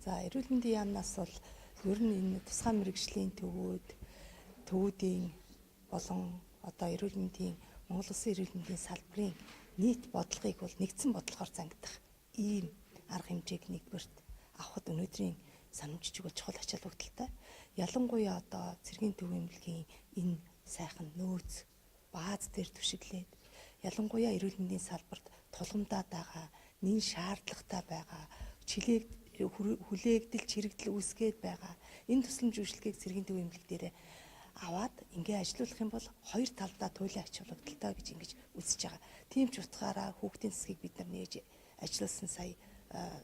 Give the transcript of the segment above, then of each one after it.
За, эрүүл мэндийн яамнаас бол ер нь энэ тусгай мэргэжлийн төвүүдийн болон одоо эрүүл мэндийн Монгол Улсын эрүүл мэндийн салбарын нийт бодлогыг бол нэгдсэн бодлогоор зангидах ийм арга хэмжээг нэгдүгээрт авахад өнөөдрийн санамж бичиг бол чухал ач холбогдолтой. Ялангуяа одоо цэргийн төв эмнэлгийн энэ сайхан нөөц бааз дээр түшиглээд, ялангуяа эрүүл мэндийн салбарт тулгамдаад байгаа, нэн шаардлагатай байгаа, чилээг хүлээгдэл чирэгдэл үүсгээд байгаа энэ тусламж үйлчилгээг цэргийн төв эмнэлэг дээр аваад ингээ ажилуулах юм бол хоёр талдаа туйлын ач холбогдолтой гэж ингэж үзэж байгаа. Тийм ч утгаараа хүүхдийн засгийг бид нар нээж ажилласан сая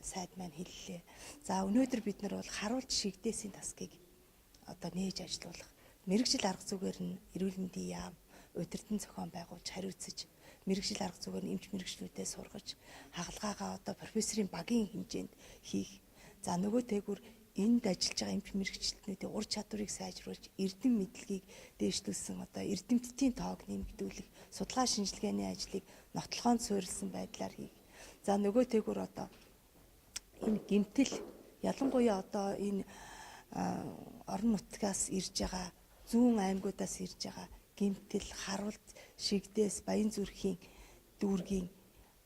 сайд маань хэллээ. За, өнөөдөр бид нар бол харуулж шигдээсийн тасгийг одоо нээж ажилуулах мэргэжил арга зүгээр нь эрүүл мэндийн яам удирдан зохион байгуулж хариуцаж, мэргэжил арга зүгээр нь эмч мэргэжлүүдээ сургаж, хагалгаагаа одоо профессорын багийн хэмжээнд хийх. За, нөгөө тэгүр энд ажиллаж байгаа эмч мэргэжилтнүүдийн ур чадварыг сайжруулж, эрдэм мэдлэгийг дээшлүүлсэн одоо эрдэмтдийн тоог нэмэгдүүлэх, судалгаа шинжилгээний ажлыг нотлохоонд суурилсан байдлаар хийх. За, нөгөө тэгүр одоо энэ гэмтэл, ялангуяа одоо энэ орон нутгаас ирж байгаа, зүүн аймагуудаас ирж байгаа гэмтэл, харуулт, шигдээс, баян зүрхийн дүүргийн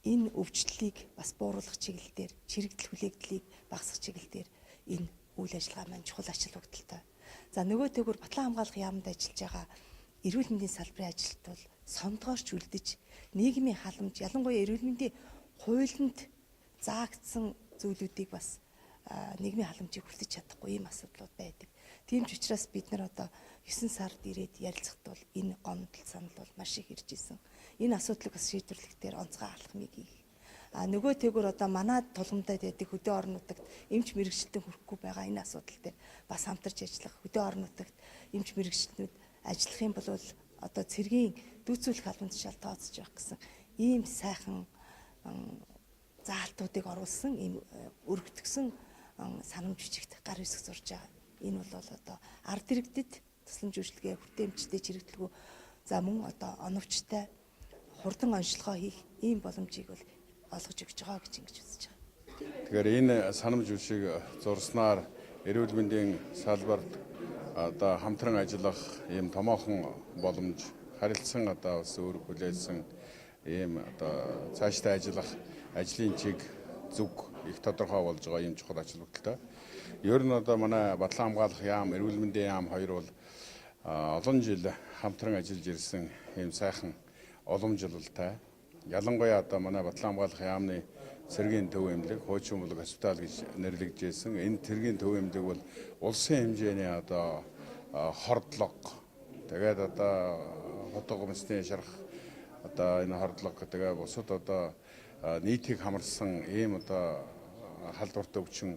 энэ өвчлөлийг бас бууруулах чиглэл дээр, чирэгдэл хүлээгдлийг багасгах чиглэл дээр энэ үйл ажиллагаа маань чухал ач холбогдолтой. За, нөгөө тэгүр Батлан хамгаалах яамд ажиллаж байгаа эрүүл мэндийн салбарын ажилтнууд бол сондгоорч үлдэж, нийгмийн халамж, ялангуяа эрүүл мэндийн хуулинд заагдсан зүйлүүдийг бас нийгмийн халамжийг хүртэж чадахгүй ийм асуудлууд байдаг. Тийм ч учраас бид нар одоо 9 сард ирээд ярилцахад бол энэ гомдол санал бол маш их ирж исэн. Энэ асуудлыг бас шийдвэрлэх дээр онцгой алхмыг хийх. А нөгөө тэгүр одоо манай тулгамдаад байдаг хөдөө орон нутагт эмч мэргэжилтэн хүрэхгүй байгаа энэ асуудал дээр бас хамтарч ажиллах. Хөдөө орон нутагт эмч мэргэжилтнүүд ажиллах юм бол одоо цэргийн дүйцүүлэх албан тушаал тооцож явах гэсэн ийм сайхан заалтуудыг оруулсан ийм өргөтгсөн санамж бичигт гар үсэг зурж байгаа. Энэ бол одоо ард иргэдэд тусламж үйлчилгээ хүртээмжтэй, чирэгдэлгүй, за мөн одоо оновчтой хурдан онцлогоо хийх ийм боломжийг бол олгож өгч байгаа гэж ингэж үзэж байгаа. Тэгэхээр энэ санамж бичиг зурснаар эрүүл мэндийн салбарт одоо хамтран ажиллах ийм томоохон боломж, харилцан одоо бас өөр хүлээсэн ийм одоо цаашдаа ажиллах ажлын чиг зүг их тодорхой болж байгаа ийм чухал ач холбогдолтой. Ер нь одоо манай Батлан хамгаалах яам, эрүүл мэндийн яам хоёр бол олон жил хамтран ажиллаж ирсэн ийм сайхан уламжлалтай. Ялангуяа одоо манай Батлан хамгаалах яамны цэргийн төв эмнэлэг, хуучин булаг госпитал гэж нэрлэгдэжсэн. Энэ цэргийн төв эмнэлэг бол улсын хэмжээний одоо хордлого. Тэгээд одоо хутга өмсний шарах одоо энэ хордлого, тэгээ бусад одоо нийтийг хамарсан ийм одоо халдварт өвчин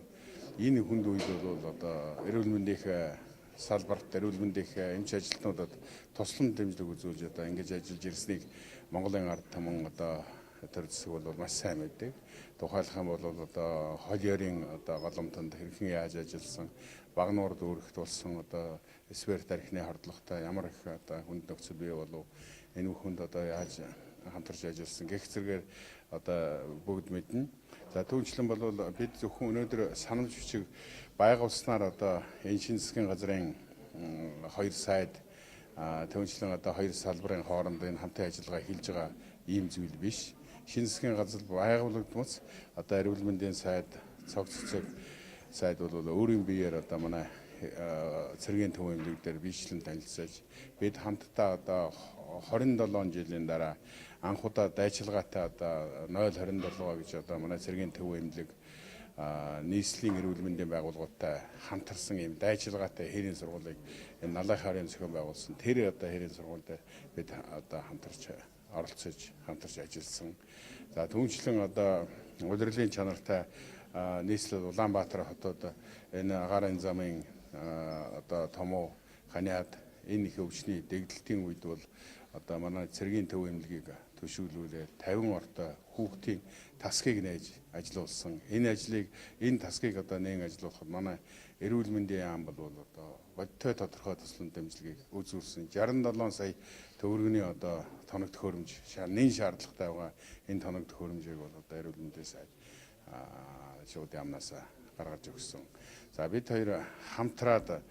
энэ хүнд үед бол одоо эрүүл мэндийн салбарт, эрүүл мэндийн эмч ажилтнуудад туслам дэмжлэг үзүүлж одоо ингэж ажиллаж ирснийг Монголын ард түмэн, одоо төр зэсэг бол маш сайн мэддэг. Тухайлах юм бол одоо холерын одоо голомтонд хэрхэн яаж ажилласан, Багануур дүүрэгт болсон одоо сверт архины хордлоготой ямар их одоо хүнд нөхцөл бий болов, энэ хүнд одоо яаж хамтарч ажилласан гэх зэргээр одоо бүгд мэднэ. За, түүнчлэн бол бид зөвхөн өнөөдөр санамж бичиг байгуулснаар одоо энэ шинэ засгийн газрын хоёр сайд, түүнчлэн одоо хоёр салбарын хооронд энэ хамтын ажиллагаа эхэлж байгаа ийм зүйл биш. Шинэ засгийн газар байгуулагдмац одоо эрүүл мэндийн сайд, цог цэцэг сайд бол өөрийн биеэр одоо манай цэргийн төв эмнэлэг дээр биечлэн танилцаж, бид хамтдаа одоо 27 жилийн дараа анх удаа дайчилгаатай одоо 027 гэж одоо манай цэргийн төв эмнэлэг нийслэлийн эрүүл мэндийн байгууллагуудтай хамтарсан ийм дайчилгаатай хэрийн сургуулийг энэ Налай харын зохион байгуулсан. Тэр одоо хэрийн сургууль дээр бид одоо хамтарч оролцож, хамтарч ажилласан. За, түүнчлэн одоо улирлын чанартай нийслэл Улаанбаатар хотод энэ агаарын замын одоо томуу ханиад энэ их өвчний дэгдэлтийн үед бол одоо манай цэргийн төв эмнэлгийг төшөглүүлээд 50 ортой хүүхдийн тасгийг нээж ажилуулсан. Энэ ажлыг, энэ тасгийг одоо нээн ажилуулахад манай эрүүл мэндийн яам бол одоо бодтой тодорхой туслан дэмжлэгийг үзүүлсэн. 67 сая төгрөгийн одоо тоног төхөөрөмж, нэн шаардлагатай байгаа энэ тоног төхөөрөмжийг бол одоо эрүүл мэндийн сайд шууд яамнаас гаргаж өгсөн. За бид хоёр хамтраад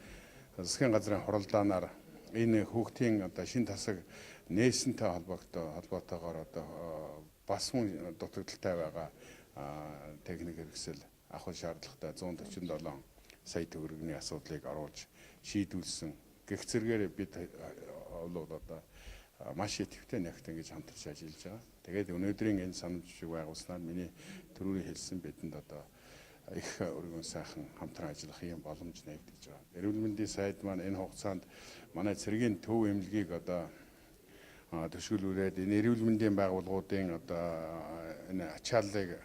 засгийн газрын хуралдаанаар энэ хүүхдийн одоо шин тасаг нээсэнтэй холбоотойгоор одоо бас мөн дутагдaltaй байгаа техник хэрэгсэл авах шаардлагатай 147 сая төгрөгийн асуудлыг оруулж шийдвүлсэн. Гэх зэрэгээр бид бол одоо маш идэвхтэй нягт ингэж хамтарч ажиллаж байгаа. Тэгээд өнөөдрийн энэ санамж бичиг байгуулснаар миний түрүүний хэлсэн бидэнд одоо их өргөн сайхан хамтран ажиллах юм боломж нээгдэж байгаа. Эрүүл мэндийн сайд маань энэ хугацаанд манай цэргийн төв эмнэлгийг одоо төшөглүүлээд энэ эрүүл мэндийн байгууллагуудын одоо энэ ачааллыг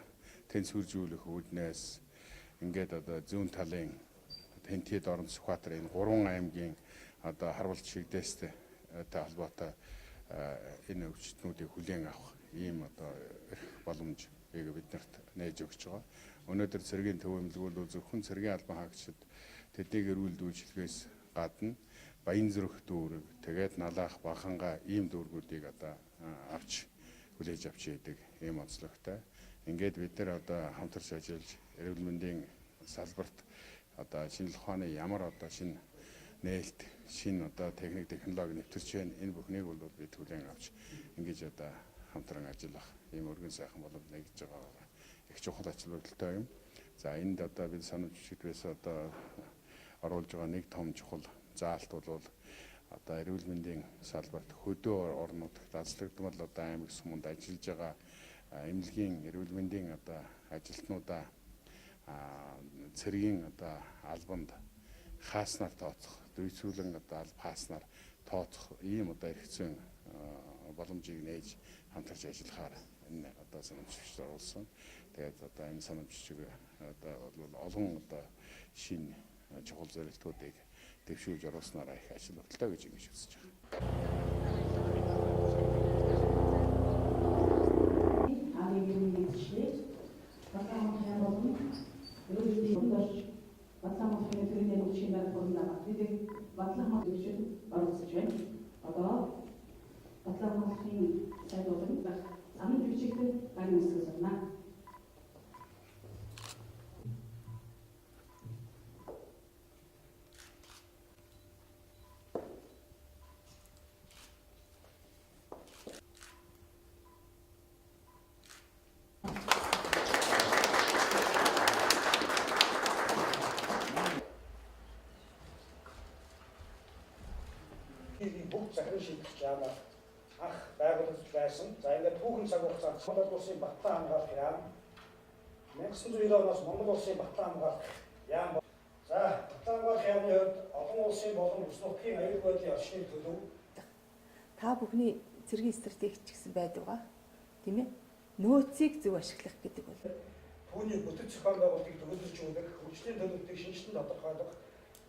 тэнцвэржүүлэх үүднээс ингээд одоо зүүн талын Тэнтид орон Сүхбаатар энэ гурван аймгийн одоо харвалт шигдээстэй холбоотой энэ өвчтнүүдийг хүлээн авах ийм одоо эрх боломжийг биднэрт нээж өгч байгаа. Өнөөдөр цэргийн төв эмнэлэг бол зөвхөн цэргийн албан хаагчид тэднийг эрүүл дүүжлэхээс гадна Баянзүрх дүүрэг, тэгээд Налаах, Баханга ийм дүүргүүдийг одоо авч хүлээж авч яадаг ийм онцлогтой. Ингээд бид нар одоо хамтарч ажиллаж эрүүл мэндийн салбарт одоо шинжлэх ухааны ямар одоо шинэ нээлт, шинэ одоо техник технологи нэвтэрч байна. Энэ бүхнийг бол бид хүлээн авч ингэж одоо хамтран ажиллах ийм өргөн сайхан боломж нэгдэж байгаа. Их чухал ач холбогдолтой юм. За энд одоо бид санамж бичигт байсан одоо оруулж байгаа нэг том чухал заалт бол одоо эрүүл мэндийн салбарт хөдөө орнуудад даслагдмал одоо аймаг суманд ажиллаж байгаа эмнэлгийн эрүүл мэндийн одоо ажилтнуудаа цэргийн одоо албанд хааснаар тооцох, дүйцүүлэн одоо алба хааснаар тооцох ийм одоо эрх зүйн боломжийг нээж хамтарч ажиллахаар энэ одоо санамж бичиг оруулсан. Тэгээд одоо энэ санамж бичиг одоо бол олон одоо шинэ чухал зорилтуудыг дэвшүүлж оруулснараа их ач холбогдолтой гэж ингэж үзэж байгаа. Одоо Батлан хамгааллын сайд болон санамж бичигт гарын үсэг зурна. Бүх захиран шийдэх яамаар анх байгуулагдаж байсан. За ингээд түүхэн цаг хугацаанд Монгол улсын Батлан хамгаалах яам 1990 оноос Монгол улсын Батлан хамгаалах яам. За Батлан хамгаалах яамны хувьд олон улсын болон бүс нутгийн аюул байдлын орчныг төлөв. Та бүхний цэргийн стратеги ч гэсэн байдаг ба, тийм ээ? Нөөцийг зөв ашиглах гэдэг бол түүний бүтэц зохион байгуулалтыг төгөлдржүүлэх, хөгжлийн төлөвлөлтийг шинэчлэн тодорхойлох,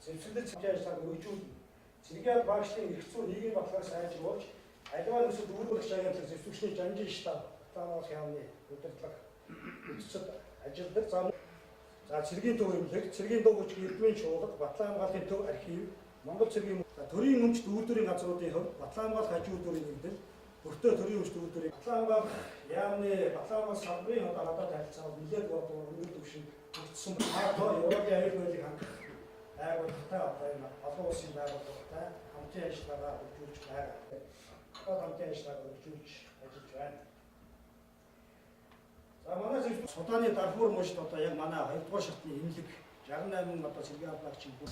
зэвсэглэл цэцгийн ажиллагааг өргөжүүлнэ. Цэргийн алба багшлын эрх зүйн нийгмийн баталгааг сайжруулж, аливаа нөхцөлд үүрэгч агентлаг зэвсэгчний жанжин штаб Батлан хамгаалах яамны удирдлага бүтцэд ажилладаг. За цэргийн төв эмнэлэг, цэргийн төв хүчгийн эрдмийн чуулга, Батлан хамгааллын төв архив, Монгол цэргийн төрийн өмч дүүрдүүрийн газруудын хувьд Батлан хамгаалах хажуу үйлдвэрийн нэгдэл, өртөө төрийн өмч дүүрдүүрийн Батлан хамгаалах яамны Батлан хамгаалах салбарын одоо гадаад харилцаа бол нэлээд одоо өндөр түвшинд хүртсэн. НАТО Европын аюул байдлыг хангах байгууллагатай одоо энэ олон улсын байгууллагатай хамтын ажиллагаа хөгжүүлж байгаа. Одоо хамтын ажиллагаа хөгжүүлж ажиллаж байна. За манай зэрэг Судааны Дарфур мужид одоо яг манай 2 дугаар шатны эмнэлэг 68 одоо цэргийн албаагчийн бүх